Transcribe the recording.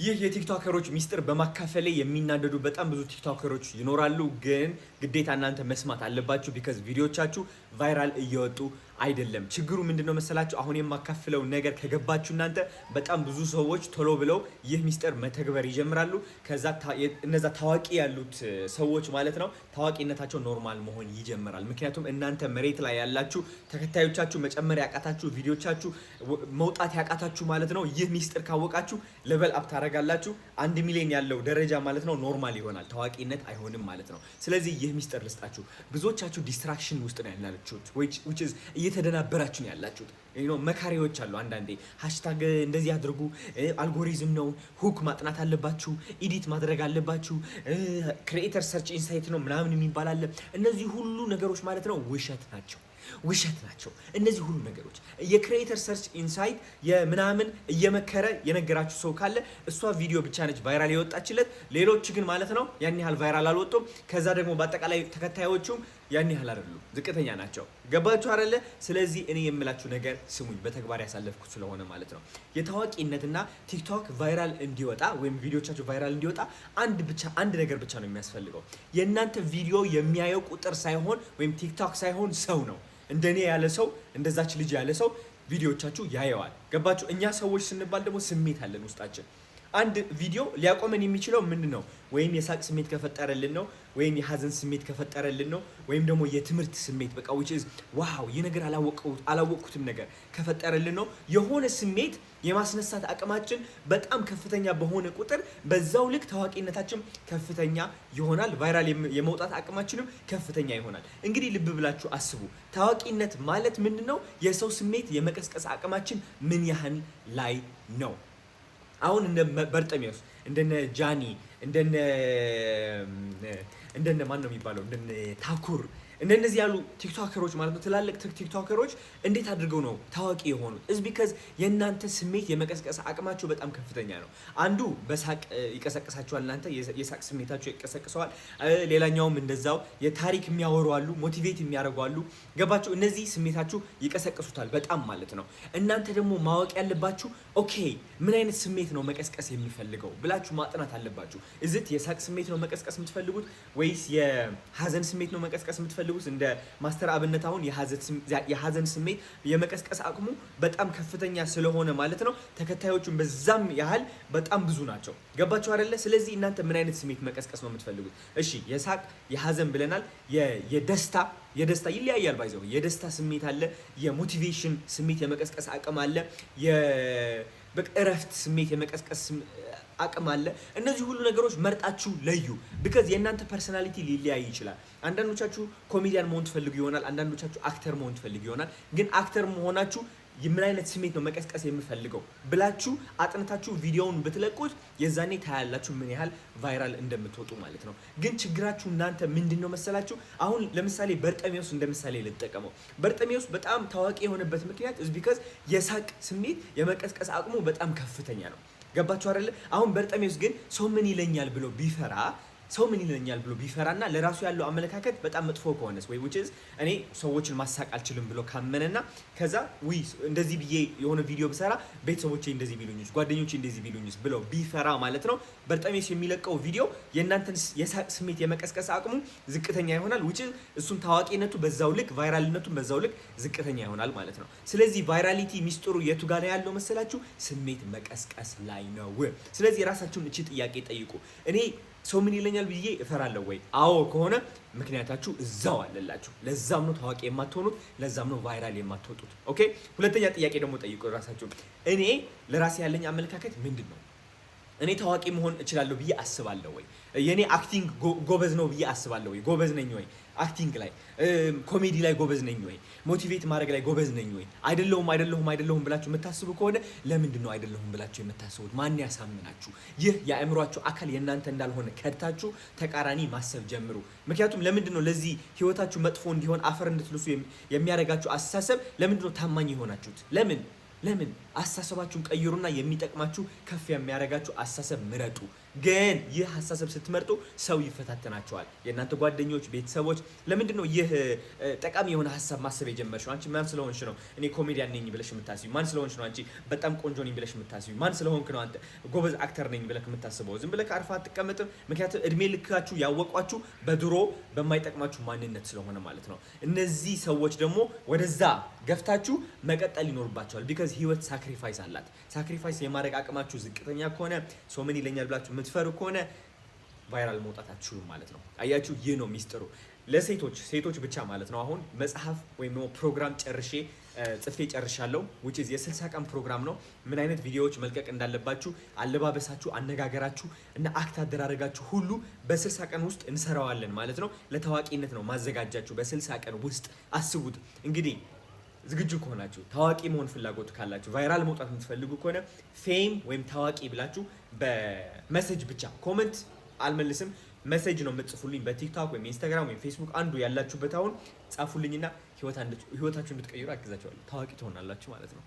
ይህ የቲክቶከሮች ሚስጥር በማካፈሌ የሚናደዱ በጣም ብዙ ቲክቶከሮች ይኖራሉ። ግን ግዴታ እናንተ መስማት አለባችሁ። Because ቪዲዮቻችሁ viral እየወጡ አይደለም። ችግሩ ምንድነው መሰላችሁ? አሁን የማካፍለው ነገር ከገባችሁ እናንተ በጣም ብዙ ሰዎች ቶሎ ብለው ይህ ሚስጥር መተግበር ይጀምራሉ። ከዛ እነዛ ታዋቂ ያሉት ሰዎች ማለት ነው ታዋቂነታቸው normal መሆን ይጀምራል። ምክንያቱም እናንተ መሬት ላይ ያላችሁ ተከታዮቻችሁ መጨመር ያቃታችሁ፣ ቪዲዮቻችሁ መውጣት ያቃታችሁ ማለት ነው፣ ይህ ሚስጥር ካወቃችሁ level up ታደርጋላችሁ። 1 ሚሊዮን ያለው ደረጃ ማለት ነው normal ይሆናል፣ ታዋቂነት አይሆንም ማለት ነው። ስለዚህ ይህ ሚስጥር ልስጣችሁ። ብዙዎቻችሁ distraction ውስጥ ነው ያላችሁት፣ which is እየተደናበራችሁ ነው ያላችሁት። መካሪዎች አሉ። አንዳንዴ hashtag እንደዚህ አድርጉ፣ አልጎሪዝም ነው፣ hook ማጥናት አለባችሁ፣ edit ማድረግ አለባችሁ፣ creator search insight ነው ምናምን የሚባል አለ። እነዚህ ሁሉ ነገሮች ማለት ነው ውሸት ናቸው፣ ውሸት ናቸው። እነዚህ ሁሉ ነገሮች የ creator search insight የምናምን እየመከረ የነገራችሁ ሰው ካለ እሷ ቪዲዮ ብቻ ነች viral የወጣችለት። ሌሎች ግን ማለት ነው ያን ያህል viral አልወጡም። ከዛ ደግሞ በአጠቃላይ ተከታዮቹም ያን ያህል አይደሉም፣ ዝቅተኛ ናቸው። ገባችሁ አይደለ? ስለዚህ እኔ የምላችሁ ነገር ስሙኝ፣ በተግባር ያሳለፍኩት ስለሆነ ማለት ነው። የታዋቂነትና ቲክቶክ viral እንዲወጣ ወይም ቪዲዮቻችሁ viral እንዲወጣ አንድ ነገር ብቻ ነው የሚያስፈልገው። የእናንተ ቪዲዮ የሚያየው ቁጥር ሳይሆን ወይም ቲክቶክ ሳይሆን ሰው ነው። እንደኔ ያለ ሰው፣ እንደዛች ልጅ ያለ ሰው ቪዲዮቻችሁ ያየዋል። ገባችሁ? እኛ ሰዎች ስንባል ደግሞ ስሜት አለን ውስጣችን። አንድ ቪዲዮ ሊያቆመን የሚችለው ምንድን ነው? ወይም የሳቅ ስሜት ከፈጠረልን ነው፣ ወይም የሀዘን ስሜት ከፈጠረልን ነው፣ ወይም ደግሞ የትምህርት ስሜት በቃ which is wow ይህ ነገር አላወቅኩትም ነገር ከፈጠረልን ነው። የሆነ ስሜት የማስነሳት አቅማችን በጣም ከፍተኛ በሆነ ቁጥር በዛው ልክ ታዋቂነታችን ከፍተኛ ይሆናል። Viral የመውጣት አቅማችንም ከፍተኛ ይሆናል። እንግዲህ ልብ ብላችሁ አስቡ። ታዋቂነት ማለት ምንድን ነው? የሰው ስሜት የመቀስቀስ አቅማችን ምን ያህል ላይ ነው? አሁን እነ በርጠሜዎስ፣ እንደነ ጃኒ፣ እንደነ ማን ነው የሚባለው፣ እንደነ ታኩር፣ እንደነዚህ ያሉ ቲክቶከሮች ማለት ነው፣ ትላልቅ ቲክቶከሮች እንዴት አድርገው ነው ታዋቂ የሆኑት? Is because የእናንተ ስሜት የመቀስቀስ አቅማቸው በጣም ከፍተኛ ነው። አንዱ በሳቅ ይቀሰቅሳቸዋል፣ እናንተ የሳቅ ስሜታቸው ይቀሰቅሰዋል። ሌላኛውም እንደዛው የታሪክ የሚያወሩ አሉ፣ motivate የሚያደርጉ አሉ። ገባችሁ? እነዚህ ስሜታችሁ ይቀሰቅሱታል በጣም ማለት ነው። እናንተ ደግሞ ማወቅ ያለባችሁ okay ምን አይነት ስሜት ነው መቀስቀስ የምፈልገው ብላችሁ ማጥናት አለባችሁ። Is it የሳቅ ስሜት ነው መቀስቀስ የምትፈልጉት ወይስ የሀዘን ስሜት ነው መቀስቀስ የምትፈልጉት? እንደ ማስተር አብነት አሁን የሀዘን ስሜት የመቀስቀስ አቅሙ በጣም ከፍተኛ ስለሆነ ማለት ነው ተከታዮቹን በዛም ያህል በጣም ብዙ ናቸው። ገባችሁ አይደለ? ስለዚህ እናንተ ምን አይነት ስሜት መቀስቀስ ነው የምትፈልጉት? እሺ የሳቅ፣ የሀዘን ብለናል። የደስታ ይለያያል። By the way የደስታ ስሜት አለ፣ የ motivation ስሜት የመቀስቀስ አቅም አለ፣ በቃ እረፍት ስሜት የመቀስቀስ አቅም አለ። እነዚህ ሁሉ ነገሮች መርጣችሁ ለዩ። Because የእናንተ personality ሊለያይ ይችላል። አንዳንዶቻችሁ ኮሜዲያን መሆን ትፈልጉ ይሆናል። አንዳንዶቻችሁ actor መሆን ትፈልጉ ይሆናል። ግን actor መሆናችሁ ምን አይነት ስሜት ነው መቀስቀስ የምፈልገው ብላችሁ አጥንታችሁ ቪዲዮውን ብትለቁት የዛኔ ታያላችሁ ምን ያህል viral እንደምትወጡ ማለት ነው። ግን ችግራችሁ እናንተ ምንድን ነው መሰላችሁ? አሁን ለምሳሌ በርጠሜዎስ እንደ ምሳሌ ልጠቀመው። በርጠሜዎስ በጣም ታዋቂ የሆነበት ምክንያት is because የሳቅ ስሜት የመቀስቀስ አቅሙ በጣም ከፍተኛ ነው። ገባችሁ አይደለ? አሁን በርጠሜዎስ ግን ሰው ምን ይለኛል ብሎ ቢፈራና ለራሱ ያለው አመለካከት በጣም መጥፎ ከሆነስ ወይ which is እኔ ሰዎችን ማሳቅ አልችልም ብሎ ካመነና ከዛ ውይ እንደዚህ ብዬ የሆነ ቪዲዮ ብሰራ ቤተሰቦቼ እንደዚህ ቢሉኝስ፣ ጓደኞቼ እንደዚህ ቢሉኝስ ብሎ ቢፈራ ማለት ነው በርጠሜስ የሚለቀው ቪዲዮ የእናንተን የሳቅ ስሜት የመቀስቀስ አቅሙ ዝቅተኛ ይሆናል። Which is እሱም ታዋቂነቱ በዛው ልክ viral ነቱን በዛው ልክ ዝቅተኛ ይሆናል ማለት ነው። ስለዚህ virality ሚስጥሩ የቱ ጋር ነው ያለው መሰላችሁ? ስሜት መቀስቀስ ላይ ነው። ስለዚህ የራሳችሁን እቺ ጥያቄ ጠይቁ። እኔ ሰው ምን ይለኛል ብዬ እፈራለሁ ወይ? አዎ ከሆነ ምክንያታችሁ እዛው አለላችሁ። ለዛም ነው ታዋቂ የማትሆኑት፣ ለዛም ነው viral የማትወጡት። Okay። ሁለተኛ ጥያቄ ደግሞ ጠይቁ ራሳችሁ። እኔ ለራሴ ያለኝ አመለካከት ምንድን ነው? እኔ ታዋቂ መሆን እችላለሁ ብዬ አስባለሁ ወይ? የኔ acting ጎበዝ ነው ብዬ አስባለሁ ወይ? ጎበዝ ነኝ ወይ? Acting ላይ፣ ኮሜዲ ላይ ጎበዝ ነኝ ወይ? Motivate ማድረግ ላይ ጎበዝ ነኝ ወይ? አይደለሁም፣ አይደለሁም፣ አይደለሁም ብላችሁ የምታስቡ ከሆነ ለምንድን ነው አይደለሁም ብላችሁ የምታስቡት? ማን ያሳምናችሁ? ይህ የአእምሯችሁ አካል የእናንተ እንዳልሆነ ከድታችሁ ተቃራኒ ማሰብ ጀምሩ። ምክንያቱም ለምንድን ነው ለዚህ ህይወታችሁ መጥፎ እንዲሆን አፈር እንድትልሱ የሚያደርጋችሁ አስተሳሰብ ለምንድን ነው ታማኝ የሆናችሁት? ለምን? አስተሳሰባችሁን ቀይሩና የሚጠቅማችሁ፣ ከፍ የሚያደርጋችሁ አስተሳሰብ ምረጡ። ግን ይህ አስተሳሰብ ስትመርጡ ሰው ይፈታተናችኋል። የእናንተ ጓደኞች፣ ቤተሰቦች ለምንድን ነው ይህ ጠቃሚ የሆነ ሀሳብ ማሰብ የጀመርሽው? አንቺ ማን ስለሆንሽ ነው እኔ ኮሜዲያን ነኝ ብለሽ የምታስቢው? ማን ስለሆንሽ ነው አንቺ በጣም ቆንጆ ነኝ ብለሽ የምታስቢው? ማን ስለሆንክ ነው አንተ ጎበዝ actor ነኝ ብለህ የምታስበው? ዝም ብለህ አርፈህ አትቀመጥም። ምክንያቱም እድሜ ልካችሁ ያወቋችሁ በድሮ በማይጠቅማችሁ ማንነት ስለሆነ ማለት ነው። እነዚህ ሰዎች ደግሞ ወደዛ ገፍታችሁ መቀጠል ይኖርባችኋል። Because ህይወት sacrifice አላት። Sacrifice የማድረግ አቅማችሁ ዝቅተኛ ከሆነ፣ ሰው ምን ይለኛል ብላችሁ የምትፈሩ ከሆነ viral መውጣት አትችሉም ማለት ነው። አያችሁ፣ ይህ ነው ሚስጥሩ። ለሴቶች፣ ሴቶች ብቻ ማለት ነው። አሁን መጽሐፍ ወይም ደግሞ ፕሮግራም ጨርሼ ጽፌ ጨርሻለሁ። Which is የ60 ቀን ፕሮግራም ነው። ምን አይነት ቪዲዮዎች መልቀቅ እንዳለባችሁ፣ አለባበሳችሁ፣ አነጋገራችሁ እና act አደራረጋችሁ ሁሉ በ60 ቀን ውስጥ እንሰራዋለን ማለት ነው። ለታዋቂነት ነው ማዘጋጃችሁ በ60 ቀን ውስጥ። አስቡት እንግዲህ፣ ዝግጁ ከሆናችሁ፣ ታዋቂ መሆን ፍላጎት ካላችሁ፣ viral መውጣት የምትፈልጉ ከሆነ fame ወይም ታዋቂ ብላችሁ በ message ብቻ፣ comment አልመልስም፣ message ነው የምትጽፉልኝ። በቲክቶክ ወይም ኢንስታግራም ወይም ፌስቡክ አንዱ ያላችሁበት አሁን ጻፉልኝና ህይወታችሁ እንድትቀይሩ አግዛችኋለሁ። ታዋቂ ትሆናላችሁ ማለት ነው።